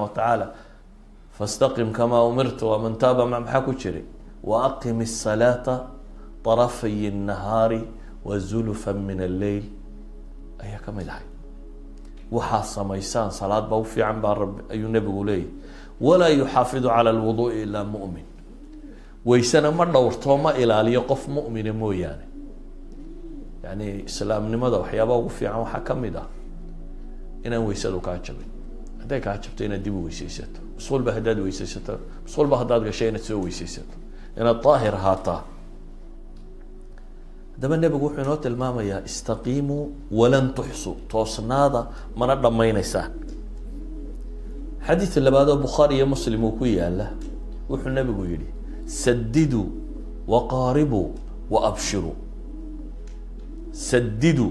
Watacaala fastaqim kamaa umirta waman taaba ma maxaa ku jiray? Waaqim الsalaata طarafay الnahaari wazulufa min alleyl ayaa ka mid ahay. Waxaa samaysaan salaad baa u fiican baa Rabbi ayuu Nebigu leeyahy. Walaa yuxaafidu cala alwuduui ilaa mu'min, waysena ma dhowrto, ma ilaaliyo qof mu'mina mooyaane. Yani islaamnimada waxyaabaa ugu fiican waxaa ka mid ah inaan weysadu kaa jabin. Hadday kaa jabto, inaad dib u weysaysato. Musqulba haddaad weysaysato, musqulba haddaad gashay, inaad soo weysaysato, inaad daahir ahaataa. Haddaba Nebigu wuxuu inoo tilmaamayaa istaqiimuu walan tuxsuu, toosnaada, mana dhammaynaysaan. Xadiid labaad oo Bukhaari iyo Muslim uu ku yaala, wuxuu Nebigu yihi: sadiduu waqaaribuu wa abshiruu. Sadiduu,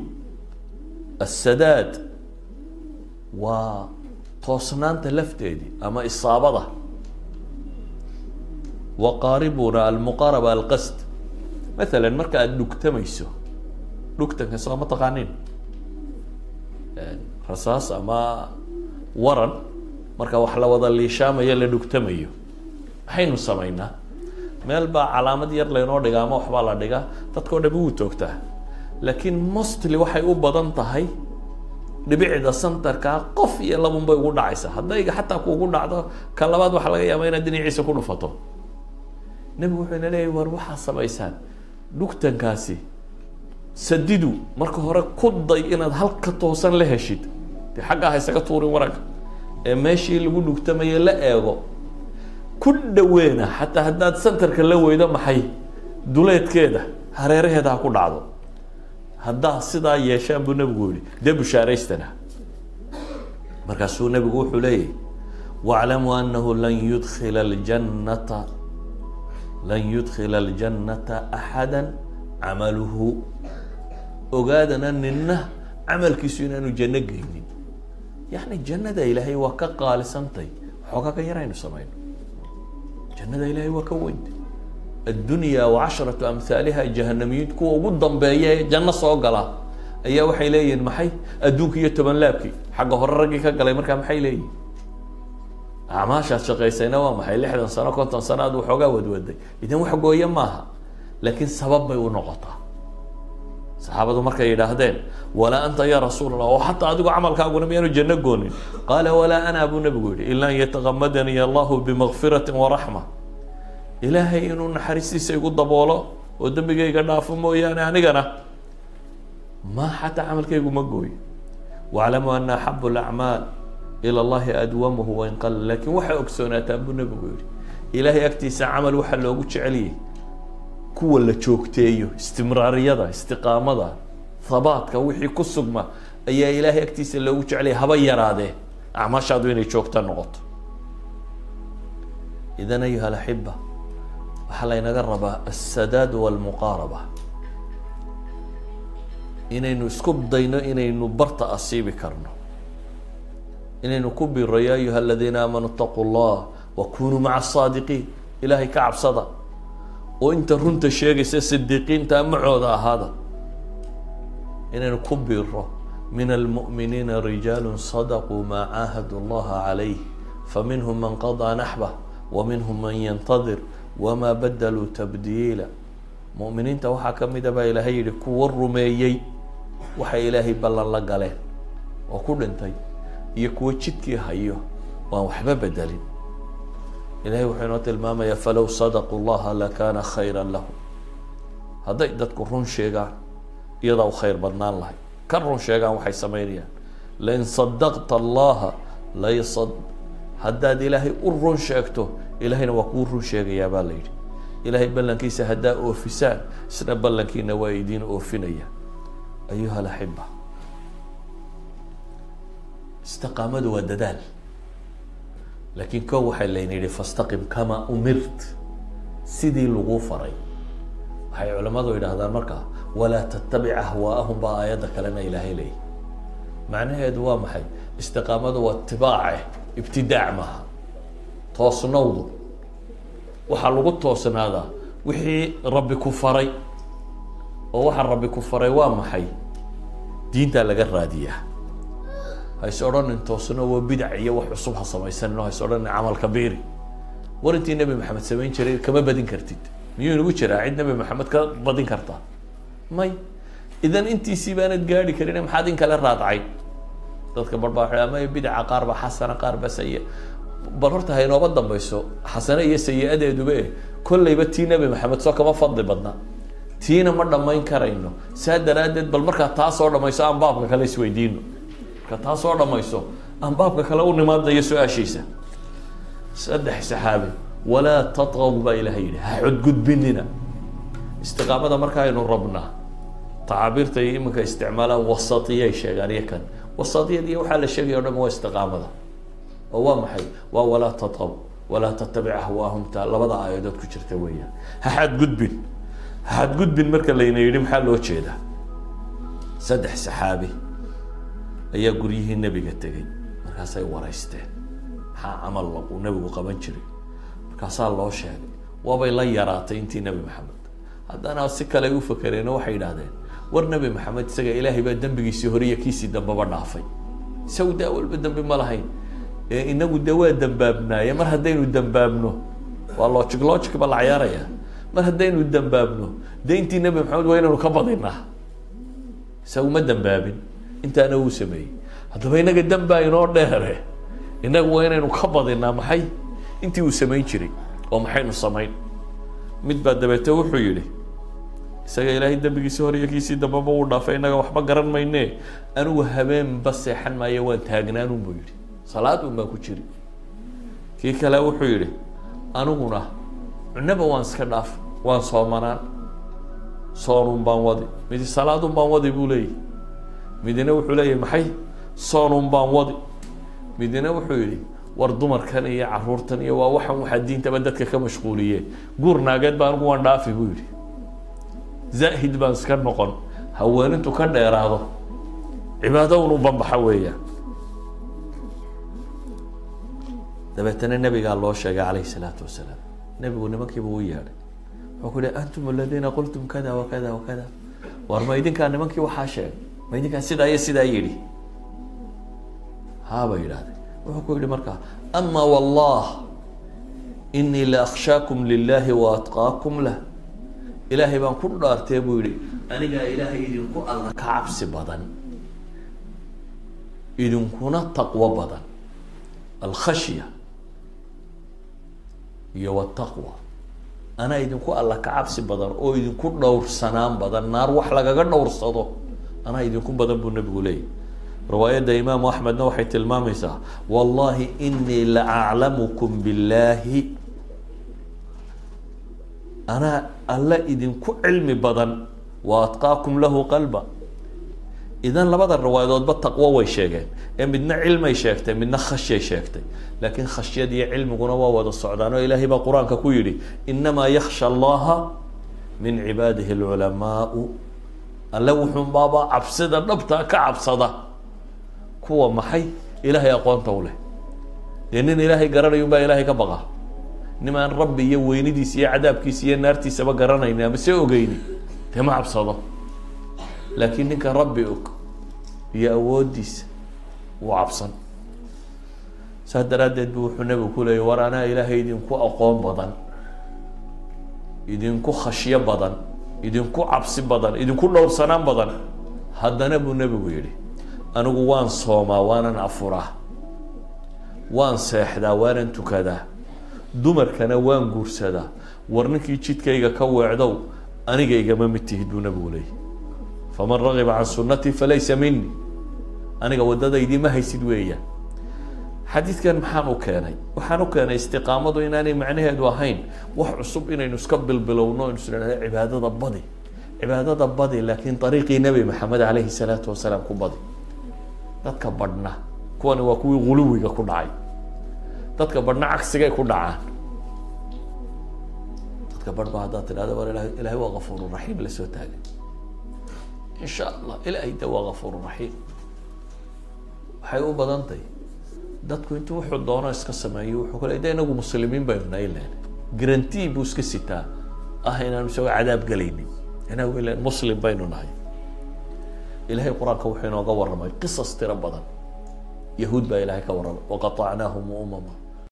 asadaad waa toosnaanta lafteedii ama isaabada. Waqaaribuna almuqaaraba, alqasd. Mathalan marka aada dhugtamayso, dhugtanka soo ma taqaanin? Rasaas ama waran marka wax la wada liishaamayo, la dhugtamayo, maxaynu samaynaa? Meel baa calaamad yar laynoo dhigaa ama waxbaa la dhigaa, dadka o dhami wuu toogtaa, laakiin mostly waxay u badan tahay dhibicda centerkaa qof iyo labun bay ugu dhacaysaa. Haddayga xataa kuugu dhacdo, ka labaad waxaa laga yaabaa inaad dhinaciisa ku dhufato. Nebigu wuxuu ina leeyahy: war waxaa samaysaan dhugtankaasi, sadidu, marka hore ku day inaad halka toosan la heshid. Dee xaggaa ha isaga tuurin waranka ee meeshii lagu dhugtamaye la eego, ku dhaweena. Xataa haddaad centerka la weydo, maxay, duleedkeeda, hareeraheeda ha ku dhacdo. Haddaa sidaa yeeshaan, buu Nebigu yihi, dee bushaaraystana. Markaasuu Nebigu wuxuu leeyahy: waclamuu anahu lan yudkhila aljannata axada camaluhu. Ogaadana nina camalkiisu inaanu janno geynin. Yani jannada Ilaahay waa ka qaalisantay waxoogaa ka yar aynu samayno. Jannada Ilaahay waa ka weyntay addunya wa casharatu amhaaliha. Jahanamiyiin kuwa ugu dambeeya ee janno soo gala ayaa waxay leeyihin maxay? Adduunka iyo toban laabkii. Xagga hore raggii ka galay markaa maxay leeyihin? Acmaashaad shaqaysayna waa maxay? 60 sano, 50 sano aad waxoogaa wadwaday, idan wax gooye maaha, laakiin sabab bay u noqotaa. Saxaabadu markay yidhaahdeen: walaa anta ya rasuul Allah, oo xataa adigu camalkaaguna miyaanu janno goonin? Qaala: walaa ana, buu Nebigu yihi, ila an yatagamadanii Allahu bimagfirati waraxma. Ilaahay inuu naxariistiisa igu daboolo oo dembigayga dhaafo mooyaane, anigana ma xataa camalkaygu ma gooyo. Waclamuu ana axabu alacmaal ila Allahi adwamuhu wain qala. Lakin waxaa ogsoonaataan, buu Nebigu yihi, Ilaahay agtiisa camal waxaa loogu jeceliyey kuwa la joogteeyo, istimraariyada, istiqaamada, habaadka wixii ku sugma ayaa Ilaahay agtiisa loogu jecelyay, haba yaraadee, acmaashaadu inay joogta noqoto. Idan ayuha alaxiba, waxaa laynaga rabaa alsadaad walmuqaaraba, inaynu isku dayno inaynu barta asiibi karno, inaynu ku biro. Ya ayuha aladiina aamanuu itaquu llah wakunuu maca asaadiqiin. Ilaahay ka cabsada oo inta runta sheegaysa, sidiiqiinta, macooda ahaada. Inaynu ku biro: min almu'miniina rijaalu sadaquu maa caahadu llaha calayh, faminhum man qadaa naxbah wa minhum man yantadir wama badaluu tabdiila. Mu'miniinta waxaa ka mida, baa Ilaahay yihi, kuwa rumeeyey waxay Ilaahay ballan la galeen oo ku dhintay, iyo kuwo jidkii hayo waan waxba bedelin. Ilahay wuxuu inoo tilmaamayaa: falow sadaquu llaha lakana khayra lahum. Hadday dadku run sheegaan, iyadaa u khayr badnaan lahay. Ka run sheegaan waxay samaynayaan. Lain sadaqta Allaha laysad, haddaad Ilaahay u run sheegto, Ilahayna waa kuu run sheegayaa, baa la yidhi. Ilaahay ballankiisa haddaa oofisaan, isna ballankiina waa idiin oofinaya. Ayuha alaxiba, istiqaamadu waa dadaal, laakiin ko waxay layna yidhi: fastaqim kama umirt, sidii laguu faray. Waxay culamadu yidhaahdaan markaa: walaa tattabic ahwaa'ahum, baa aayadda kalena Ilaahay leeyahy. Macnaheedu waa maxay? Istiqaamadu waa itibaace, ibtidaac maaha. Toosnowdu waxaa lagu toosnaadaa wixii Rabbi ku faray. Oo waxa Rabbi ku faray waa maxay? Diintaa laga raadiyaa. Ha is odhanin toosna waa bidac iyo wax cusub ha samaysanin, oo ha is odhanin camal kabiiri. War intii Nebi Maxamed samayn jiray kama badin kartid. Miyuu inagu jiraa cid Nebi Maxamed ka badin kartaa? May. Idan intiisii baanad gaadhi karin, maxaad in kale raadcay? Dadka barbaa waxay ama bidaca qaar ba xasana, qaar ba sayi. Bal horta ha inooba dambayso xasane iyo sayi-adeeduba eh, kollayba tii Nebi Maxamed soo kama fadli badna, tiina ma dhammayn karayno. Saa daraaddeed bal markaa taa soo dhamayso aan baabka kale isweydiino, markaa taa soo dhamayso aan baabka kale u nimaadayo su-aashiisa. Saddex saxaabi, walaa tatqaw baa Ilahay yidhi, ha xadgudbinina. Istiqaamada marka aynu rabnaa, tacaabiirta iyo iminka isticmaalaan wasatiyay sheegaan, iyo kan wasatiyad iyo waxaa la sheegaya o dhan waa istiqaamada. Oo waa maxay? Waa walaa tatqaw walaa tattabic ahwaahum, ta labada aayadood ku jirta weeyaan. Ha xadgudbin, ha xadgudbin marka layna yidhi maxaa loo jeedaa? Saddex saxaabi ayaa guryihii nebiga tegey, markaasay waraysteen maxaa camal uu nebigu qaban jiray. Markaasaa loo sheegay, waabay la yaraatay intii Nebi Maxamed. Haddana si kale ay u fakereen oo waxay yidhahdeen, war Nebi Maxamed isaga Ilaahay baa dembigiisii hore iyo kiisii dambaba dhaafay, isagu dee awalba dembi ma lahayn, ee inagu dee waa dembaabnaaye. Mar haddaynu dembaabno, waa logic, logic ba la ciyaaraya, mar haddaynu dembaabno dee intii Nebi Maxamed waa inaynu ka badinaa. Isagu ma dembaabin, intaana wuu sameeyey, haddaba inaga dembaa inoo dheere, inagu waa inaynu ka badinaa maxay intii uu samayn jiray. Oo maxaynu samayn? Mid baa dabeete wuxuu yidhi, isaga Ilaahay dembigiisii hore iyo kiisii dambeba wuu dhaafay, innaga waxba garan mayne, anigu habeenba seexan maayo, waan taagnaanun buu yidhi, salaad un baan ku jiri. Kii kale wuxuu yidhi, aniguna cunaba waan iska dhaaf, waan soomanaan, soonun baan wadi. Midi salaadun baan wadi buu leeyahy, midina wuxuu leeyahy maxay, soonun baan wadi. Midina wuxuu yidhi, war dumarkan iyo caruurtan iyo waa waxan waxaa diintaba dadka ka mashquuliye, guur naageed baa anigu waan dhaafi buu yidhi, zaahid baan iska noqon, haweenintu ka dheeraado, cibaado un u banbaxa weeyaan. Dabeetana nebigaa loo sheegay calayhi salaatu wasalaam. Nebigu nimankiiba u yeedhay, wuxuu ku yihi, antum aladiina qultum kada wa kada wa kada, war ma idinkaa nimankii waxaa sheegay? Ma idinkaa sidaa iyo sidaa yidhi? Haa bay yidhahdeen. Wuxuu ku yihi markaa, ama wallah inii la akhshaakum lilahi wa atqaakum lah, Ilaahay baan ku dhaartee buu yihi, anigaa Ilaahay idinku alla ka cabsi badan, idinkuna taqwo badan. Alkhashya iyo wataqwa, anaa idinku alla ka cabsi badan oo idinku dhowrsanaan badan, naar wax lagaga dhowrsado anaa idinku badan buu nebigu leeyahy. Riwaayadda imaamu Axmedna waxay tilmaamaysaa, wallahi inii la aclamukum billaahi, anaa alla idinku cilmi badan, wa atqaakum lahu qalba. Idan labada riwaayadoodba taqwo way sheegeen, ee midna cilmay sheegtay, midna khashyay sheegtay, laakiin khashyad iyo cilmiguna waa wada socdaan, oo Ilaahay baa qur-aanka ku yidhi, inamaa yaksha allaha min cibaadihi alculamaau. Alle wuxuunbaabaa cabsida dhabtaa ka cabsada kuwa maxay Ilaahay aqoonta u leh. Dee nin Ilaahay garanayun baa Ilaahay ka baqa. Nim aan Rabbi iyo weynidiisa iyo cadaabkiisa iyo naartiisaba garanayni ama se ogeyni dee ma cabsado, laakiin ninka Rabbi og iyo awooddiisa wuu cabsan. Saas daraaddeed bu wuxuu nebigu ku leeyay, war anaa Ilaahay idinku aqoon badan, idinku khashyo badan, idinku cabsi badan, idinku dhowrsanaan badan. Haddana buu nebigu yidhi, anigu waan soomaa, waanan afuraa, waan seexdaa, waanan tukadaa, dumarkana waan guursadaa. War ninkii jidkayga ka weecdow aniga igama mid tihid buu nebigu leeyay. Faman ragiba can sunnatii falaysa mini, aniga waddadaydii ma haysid weeyaan. Xadiidkan maxaan u keenay? Waxaan u keenay istiqaamadu inaanay macnaheedu ahayn wax cusub inaynu iska bilbilowno, aynu isnidhahno cibaadada badi, cibaadada badi, laakiin ariiqii Nebi Maxamed calayhi salaatu wasalaam ku badi. Dadka badhna kuwani waa kuwii guluwiga ku dhacay, dadka badhna cagsigay ku dhacaan. Dadka badh ba haddaad tidhahda war ilahay, Ilahay waa gafuururaxiim, lasoo taagay, insha Allah Ilahay de waa gafuururaxiim. Waxay u badan tahay dadku intuu wuxuu doono iska sameeyo, wuxuu kale de inagu muslimiin baynu nahay, len guarantee buu iska sitaa ah inaanu isagoo cadaab gelaynin, inagu ilen muslim baynu nahay. Ilahay qur-aanka wuxuu inooga warramay qisas tiro badan. Yahuud baa Ilahay ka warramay, waqaطacnaahum umama.